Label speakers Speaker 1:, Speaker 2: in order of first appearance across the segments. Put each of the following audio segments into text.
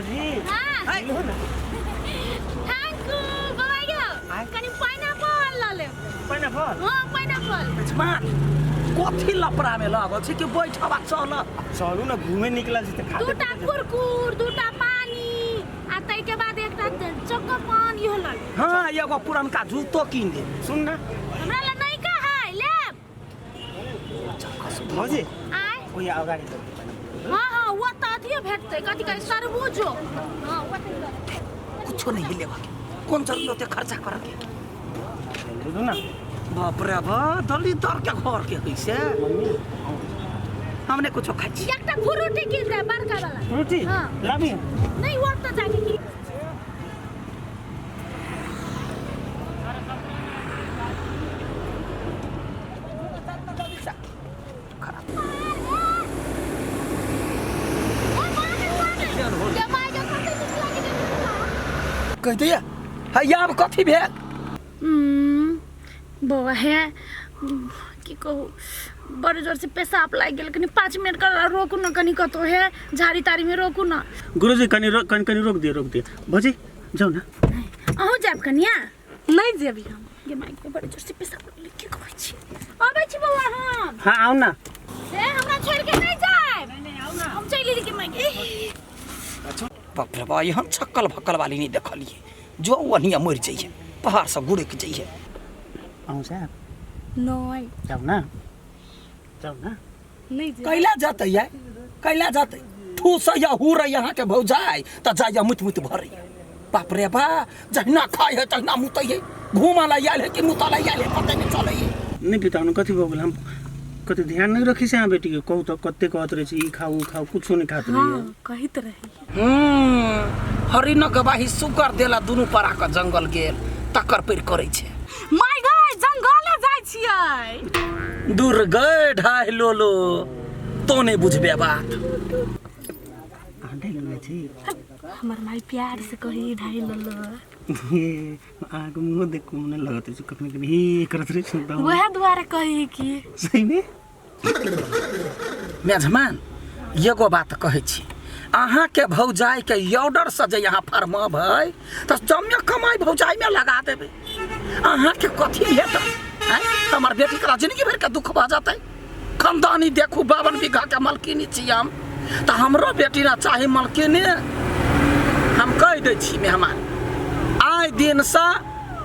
Speaker 1: भौजी।
Speaker 2: हाँ।
Speaker 1: लू ना।
Speaker 2: Thank you बबा यौ।
Speaker 1: आय।
Speaker 2: कनि पाइनएप्पल लऽ लेब।
Speaker 1: पाइनएप्पल?
Speaker 2: हाँ, पाइनएप्पल।
Speaker 3: मेजबान कथी लपड़ा में लागल छै कि बैठब आ चलब?
Speaker 1: चलू ना, घूमे निकलल छी तऽ खाते
Speaker 2: दूटा
Speaker 1: पीते।
Speaker 2: कुरकुर, दूटा पानी आ ताहिके बाद एकटा चोको पान इहो लऽ लेब।
Speaker 3: हाँ, एगो पुरनका जूतो कीन दे।
Speaker 1: सुन ना।
Speaker 2: हमरा लग नयका है, लेब।
Speaker 1: भौजी।
Speaker 2: आय।
Speaker 1: ओहि अगाडि चलू।
Speaker 2: हाँ हाँ, वो तऽ अथियो भेटतै, कथी कहै, तरबूजो। हाँ, वो तऽ
Speaker 3: कुछो नहीं लेबा के, कोन जरूरी होते खर्चा करऽ के?
Speaker 1: लू ना।
Speaker 3: बाप रे बा, दलिदर के घर के है से।
Speaker 1: मम्मी।
Speaker 3: हमने कुछो खाइ छी।
Speaker 2: एकटा फ्रूटी कीन दे, बड़का वाला।
Speaker 1: फ्रूटी?
Speaker 2: हाँ।
Speaker 1: लाबी?
Speaker 2: नहीं, वो तऽ जाके की
Speaker 3: कहि दैया है, आब कथी भेल?
Speaker 2: बौआ हे, की कहू, बड़ जोर से पेशाब लागि गेल। कनि 5 मिनट कर रोकू न, कनि कतौ हे झाड़ी ताड़ी में रोकू न।
Speaker 1: गुरुजी, कनि रोक, कनि कनि रोक दियो, रोक दियो। भौजी, जाउ ना।
Speaker 2: अहूँ जायब कनिया? नहीं जेबी हम। गे माय गे, बड़ जोर से पेशाब लागल, की कहै छी? अबै छी बौआ हम।
Speaker 1: हाँ, आउ ना।
Speaker 2: ए, हमरा छोड़ के नहीं जायब। हम चलि गेली। गे माय गे।
Speaker 3: बाप रे बा, एहन छक्कल भक्कल वाली नहीं देखलिए। जो ओनिया मरि जाइए, पहाड़ से गुड़क जाइए।
Speaker 1: अहूँ साहब?
Speaker 2: नहीं।
Speaker 1: जाउ ना, जाउ ना।
Speaker 2: नहीं जेबै।
Speaker 3: कैला जाते या कैला जाते? ठूस या हुर यहाँ के भौजाई त जाइया मुत मुत भरैया। बाप रे बा, जहिना खाइ है तहिना मुतै है। घूमा ला आयल है कि मुता ला आयल है, पता नहीं चलै है।
Speaker 1: नहीं पिता, कथी भऽ गेल? हम कथी ध्यान नहीं रखी से अहाँ बेटी के? कहू तऽ, कते कहत रहै छी ई खाउ, ऊ खाउ, कुछो नहीं खात रहिए।
Speaker 2: हाँ, कहैत रही।
Speaker 3: हरिण गवाही सुगर देला, दुनू परा के जंगल गेल तकर पैर करै छै।
Speaker 2: माय गय, जंगले जाइ छियै।
Speaker 3: दूर गए ढाई लोलो, तो नहीं बुझबे बात।
Speaker 1: अहाँ ढाइ लेने छी?
Speaker 2: हमर माय प्यार से कही ढाई ललो।
Speaker 1: हे, अहाँके मुँहो देख के मोने लगत अछि कखनी कखनी हे करत रहै छी तऽ।
Speaker 2: वएह दुआरे कही कि।
Speaker 1: सही में?
Speaker 3: मेजमान, एगो बात कहै छी, अहाँके भौजाइके ऑर्डर से जे यहाँ फरमाबै तऽ जम्मे कमाइ भौजाइमे लगा देबै। अहाँके कथी भेटत? आँय, हमर बेटीके तऽ जिंदगी भरिके दुख भऽ जेतै। खानदानी देखू, 52 बीघाके मलकिनी छी हम तऽ, हमरो बेटी ने चाही मलकिनी। हम कहि दै छी मेहमान, आइ दिनसँ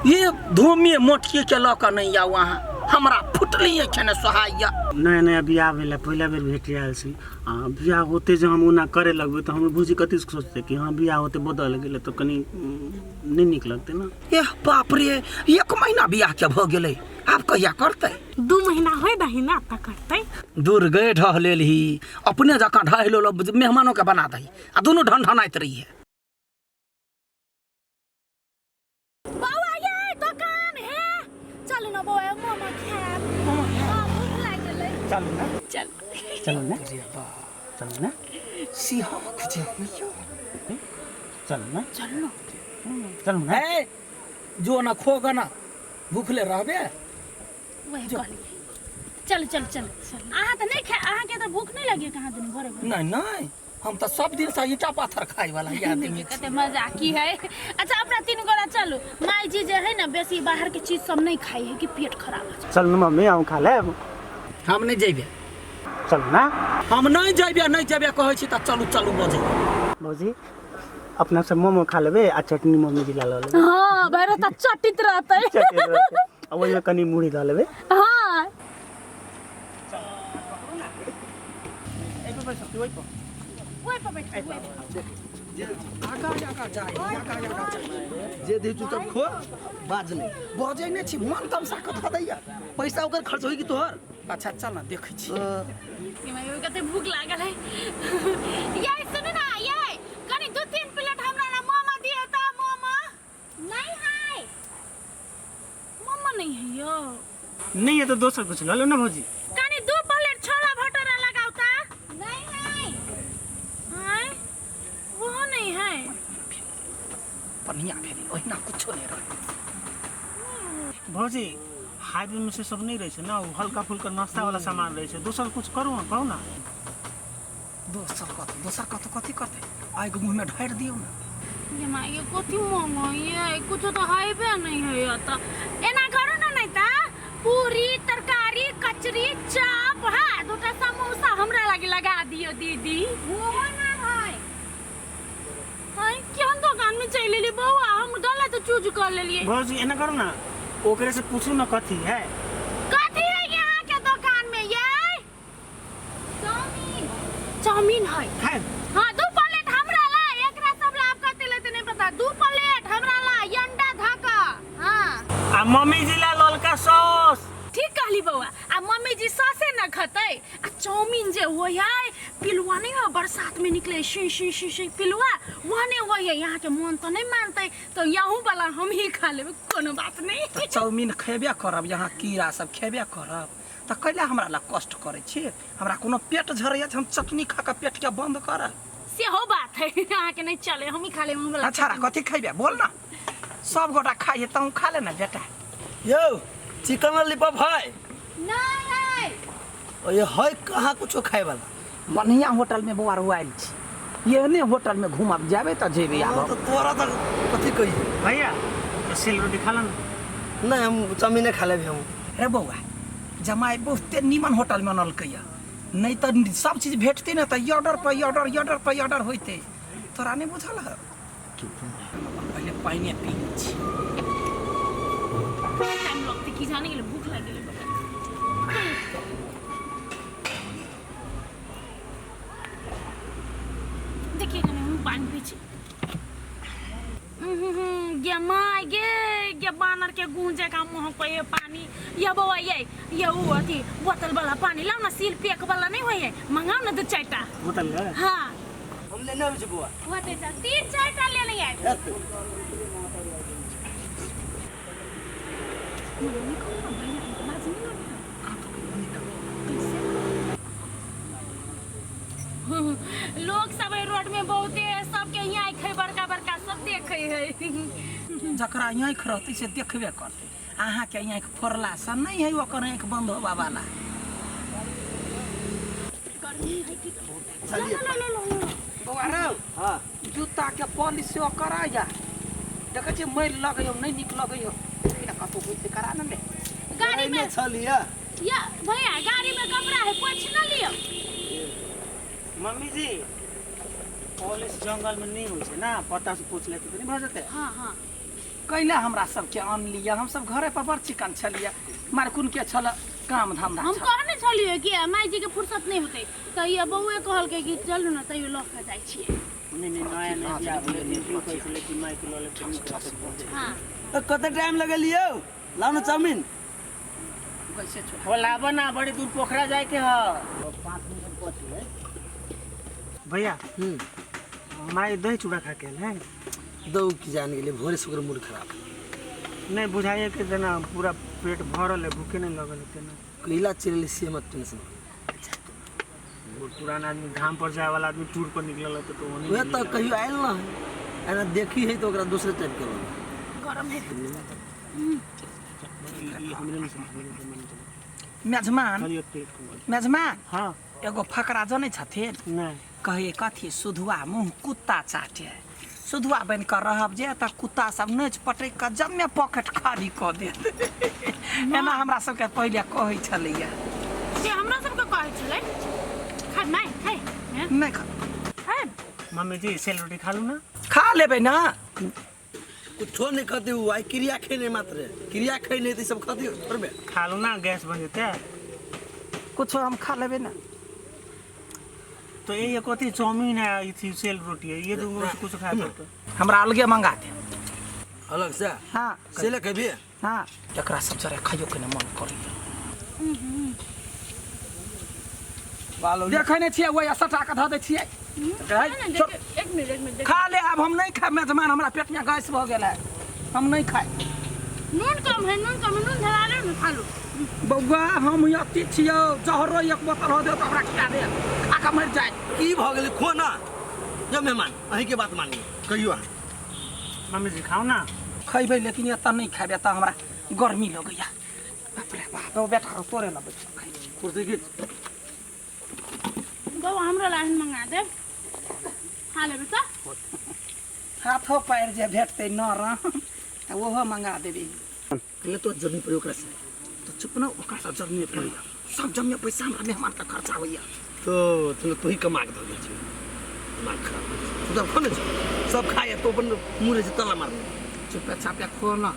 Speaker 3: ई धूमी मोटकीके लऽ कऽ नहि आउ अहाँ। हमरा फुटलिए खेने सोहाइया।
Speaker 1: नया नया बियाह भेल, पहिला बेर भेट आयल छी आ बियाह होते जे हम ओना करे लगबै तऽ हमर भौजी कथी सोचतै कि हाँ, बियाह होते बदल गेलै, तऽ कनि नहि नीक लगतै ने।
Speaker 3: एह बाप रे, 1 महीना बियाह के भऽ गेलै, आब कहिया करतै?
Speaker 2: 2 महीना होय दही ना तऽ करतै।
Speaker 3: दूर गए ढह लेलही, अपने जकाँ ढह लो, मेहमानो के बना दही आ दुनू ढन ढनाइत रहिए।
Speaker 2: बौआ ये, दोकान है, चलू ना बौआ, मोमो खायब। हाँ, भूख लागि गेलै।
Speaker 1: चलू ना।
Speaker 2: चल।
Speaker 1: चलू ना, चलू ना।
Speaker 3: सिंहक जे होइयो।
Speaker 1: चलू ना।
Speaker 2: चलू।
Speaker 1: चलू ना।
Speaker 3: ए, जो ना खो ना, भूखले रहबे।
Speaker 2: वही कहलियै, चल चल चल। अहाँ तऽ नहि खा, अहाँके तऽ भूख नहि लगे कहाँ दिन भोरे भोरे?
Speaker 3: नहीं नहीं, हम तऽ सब दिन से ईटा पाथर खाए वाला आदमी छी।
Speaker 2: कते मजा की है। अच्छा, अपना तीन गोरा चलू। माई जी जे है ना, बेसी बाहर के चीज सब नहीं खाई है कि पेट खराब हो जाए।
Speaker 1: चलू ना मम्मी, हम खा लेब।
Speaker 3: हम नहीं जेबे।
Speaker 1: चलू ना।
Speaker 3: हम नहीं जेबे, नहीं जेबे कहै छी तऽ चलू चलू बजै।
Speaker 1: भौजी, अपना सब मोमो खा लेबै आ चटनी मम्मी जी ला लऽ लेबै।
Speaker 2: हाँ, भैरव तऽ चटित रहतै।
Speaker 1: चटनी रहतै। आ ओहिमे कनि मुरही दऽ लेबै।
Speaker 2: हाँ। ओहि पर बैठ, ओहि पर।
Speaker 3: आगा आगा जाय, आगा आगा जाय।
Speaker 4: जे दी चुपचाप खो, बाज नहीं।
Speaker 3: बजै नहि छी, मन तमसा कऽ धऽ दैया।
Speaker 4: पैसा ओकर खर्च होई कि तोहर?
Speaker 3: अच्छा चल ना, देखै छी।
Speaker 2: कते भूख लागल है। ये सुनू ना, ये कनि 2-3 प्लेट हमरा ला मोमो दिअ तऽ। मोमो नहीं है? मोमो नहीं है यो?
Speaker 1: नहीं है तो दोसर कुछ लऽ लो ना भौजी।
Speaker 2: कनि 2 प्लेट छोला भटूरा लगाओ ता। नहीं है। हैं, वो नहीं है?
Speaker 3: पनिया भेलै, ओहिना कुछो नहि रहै।
Speaker 1: भौजी, हाईवे में से सब नहीं रहै छै ना, ओ हल्का फुल्का नाश्ता वाला सामान रहै छै। दोसर कुछ करू, कहू ना।
Speaker 3: दोसर कथी? दोसर कथी, कथी करतै? आगि मुँहमे ढारि दियौ ने।
Speaker 2: ये माँ ये कथी मांगो ये कुछो तो हैबे नहीं है ये तो एना करू ना नहीं ता पूरी तरकारी कचरी चाप हाँ दूटा समोसा हमरा लागी लगा दियो दीदी
Speaker 5: ओहो ना है।
Speaker 2: हाय केहन दोकान में चलि एलियै बौआ हम गलत चूज कर लेलियै।
Speaker 1: भौजी एना करू ना ओकरे से पूछू ना कथी है।
Speaker 2: कथी है यहाँ के दोकान में ये?
Speaker 5: चाउमीन।
Speaker 2: चाउमीन है।
Speaker 1: खाए।
Speaker 2: हाँ 2 प्लेट हमरा ला एकरा सब ला आप कते लेते नहीं पता 2 प्लेट हमरा ला अंडा धाका। हाँ
Speaker 1: आ मम्मी जी ला ललका सॉस।
Speaker 2: ठीक कहली बौआ आ मम्मी जी सॉसे न खतै आ चाउमीन जे होइ है पिलुआ नहीं हो बरसात में निकले she she she she पिलुआ वहने होइ है यहाँ के मन तो नहीं मानते तो यहूँ वाला हम ही खा लेबै कोनो बात नहीं।
Speaker 3: तऽ चाउमीन खेबे करब यहाँ कीड़ा सब खेबे करब तऽ कैला हमरा ला कष्ट करै छी? हमरा कोनो पेट झरैया हम चटनी खा कऽ पेट के बंद करब।
Speaker 2: सेहो बात है अहाँ के नहीं चले हम ही खा लेबै हम वाला।
Speaker 3: अच्छा कथी खैबे बोल ना सब गोटा खाइए तहूँ खा ले ना बेटा।
Speaker 4: यौ चिकन लॉलीपॉप है?
Speaker 2: नहीं है।
Speaker 4: ओ ये है कहाँ कुछो खाए वाला?
Speaker 3: बढ़िया होटल में बौआ आयल छी एहने होटल में घूमब जाबे तऽ जेबे आब।
Speaker 4: तो तोरा तऽ कथी कही
Speaker 1: भैया सेल रोटी खा ला ना।
Speaker 4: नहीं हम चाउमीने खा लेबै हम।
Speaker 3: रे बौआ जमाई बहुते नीमन होटल में अनलकै नहीं तऽ सब चीज भेटतै ने तऽ ऑर्डर पर ऑर्डर ऑर्डर पर ऑर्डर होइतै। तोरा नहीं बुझल है? पहिले पानिए पी लै छी।
Speaker 2: टाइम लगतै की जाने गेलै भूख लागि गेलै। देखिए कनी हम पानि पी छी। गे my गे गे बानर के गूंज जकाँ मुँह पे पानी। ये बौआ ये उ अथी बोतल वाला पानी लाउ ना सील पैक वाला नहीं होय है मंगाउ ना 2 4टा
Speaker 1: बोतल है।
Speaker 2: हाँ
Speaker 4: हम लेने आबै छी बौआ।
Speaker 2: होते जा 3 4टा लेने आबि। लोग सब रोड में बहुते सबके यहाँ आँखि बड़का बड़का सब देखे है।
Speaker 3: जकरा आँखि रहतै से देखबे करतै। अहाँके आँखि फोड़लासँ नहीं है ओकर आँखि बंद होबा वाला। बौआ रौ
Speaker 4: हाँ
Speaker 3: जूता के पॉलिश सेहो करैया देखै छियै मैल लगैया नहीं नीक लगैया कतौ होइतै करा ने ले।
Speaker 2: गाड़ी में
Speaker 4: छलिया
Speaker 2: या भैया गाड़ी में कपड़ा है पोछ न लियो।
Speaker 1: मम्मी जी पॉलिश जंगल में नहीं होइ छै ना पत्ता से पोछ लेते नहीं भऽ जेतै।
Speaker 2: हाँ हाँ
Speaker 3: कैला हमरा सबके अनलियै हम सब घरे पर बड़ चिकन छलियै मारकुन के छल काम धंधा।
Speaker 2: हम कहने छलियै कि माई जी के फुर्सत नहीं होतै तऽ ये बौए कहलकै कि चलू ना तैयो लऽ के जाइ छियै।
Speaker 1: नहीं नहीं नया नया बियाह भेलै दीदियो कहै छलै कि माई के लऽ लेब तऽ नीक रहतै।
Speaker 2: हाँ
Speaker 4: तऽ कते टाइम लगलियौ लाउ ना चाउमीन।
Speaker 3: कैसे छोड़ा
Speaker 1: हो लाबऽ ना बड़ी दूर पोखरा जाए के ह 5 मिनट बचलै। भैया माई दही चूड़ा खा के आयल है?
Speaker 4: दौ की जान गेलै भोरे से ओकर मूड खराब।
Speaker 1: नहीं बुझाइए कि जेना पूरा पेट भरल है भूखे नहीं लगल है ना।
Speaker 4: कैला चलि से मत टेंशन।
Speaker 1: वो पुराना आदमी घाम पर जाए वाला आदमी टूर पर निकलल होते तो ओने
Speaker 4: वह तो कहियो आयल ना एना देखी है तो ओकरा दूसरे टाइप के लगे।
Speaker 2: गरम है।
Speaker 1: हमरे नहीं समझ में।
Speaker 3: मेजमान मेजमान
Speaker 1: हाँ
Speaker 3: एगो फकरा जनै छथिन?
Speaker 1: नहीं।
Speaker 3: कहे कथी सुधुआ मुँह कुत्ता चाटे सुधुआ बनि कऽ रहब जे तऽ कुत्ता सब नोचि पटकि कऽ जम्मे पॉकेट खाली कऽ देत। एना हमरा सबके पहिले कहै छलैया।
Speaker 2: से हमरा सबके कहै छलै। खाय माय खाय
Speaker 3: नहीं खा।
Speaker 2: खाय
Speaker 1: मम्मी जी सेल रोटी खा लू ना?
Speaker 3: खा लेबै ना।
Speaker 4: कुछो नहीं खाते उ आई क्रिया खेने मात्र क्रिया खेने त सब खाते थोड़बे।
Speaker 1: खा लू ना गैस बन जेतै।
Speaker 3: कुछो हम खा लेबै ना।
Speaker 1: तो ये कथी चाउमीन है ये सेल रोटी है ये दूगो से कुछ खा सकते।
Speaker 3: हमरा अलगे मंगा दे।
Speaker 4: अलग से?
Speaker 3: हाँ
Speaker 4: सेले खेबी?
Speaker 3: हाँ एकरा सब जरे खाइयो के मन करैया। देखै नहि छियै ओहि सटा कऽ धऽ दै छियै।
Speaker 2: एक मिनट
Speaker 3: खा ले आब हम नहीं खाए मेजमान हमरा पेट में गैस भऽ गेल है हम नहीं खाए।
Speaker 2: नून कम है नून कम है नून धरा ले ना खा लो।
Speaker 3: बौआ हम अति छियौ जहरो एक बोतल हो दे तऽ हमरा खिया दे खा कऽ मरि जाए।
Speaker 4: की भऽ गेलै खो ना जब मेहमान अहीं के बात मानिए कहियो अहाँ।
Speaker 1: मम्मी जी खाओ ना।
Speaker 3: खैबै लेकिन एतऽ नहीं खाएब एतऽ हमरा गर्मी लगैया। बाप रे बाप बेटा तोरे लग बैठ खाइ
Speaker 4: कुर्सी खींच।
Speaker 2: बौआ हमरा ला मंगा दे। खा लेबै तऽ।
Speaker 3: हाथो पैर जे भेटतै नरम तऽ ओहो मंगा देबी। ले तो जरूरी पड़ी ओकरा से तो चुप न, ओकरा से जरूरी पड़ी सब जमे पैसा हमरा मेहमान का खर्चा होइया।
Speaker 4: तो तू तू ही कमा के धऽ छी, दिमाग खराब हो। तू सब खो ने सब खाए तो अपन मुँह रे ताला मारने।
Speaker 3: चुपे चापे खो न।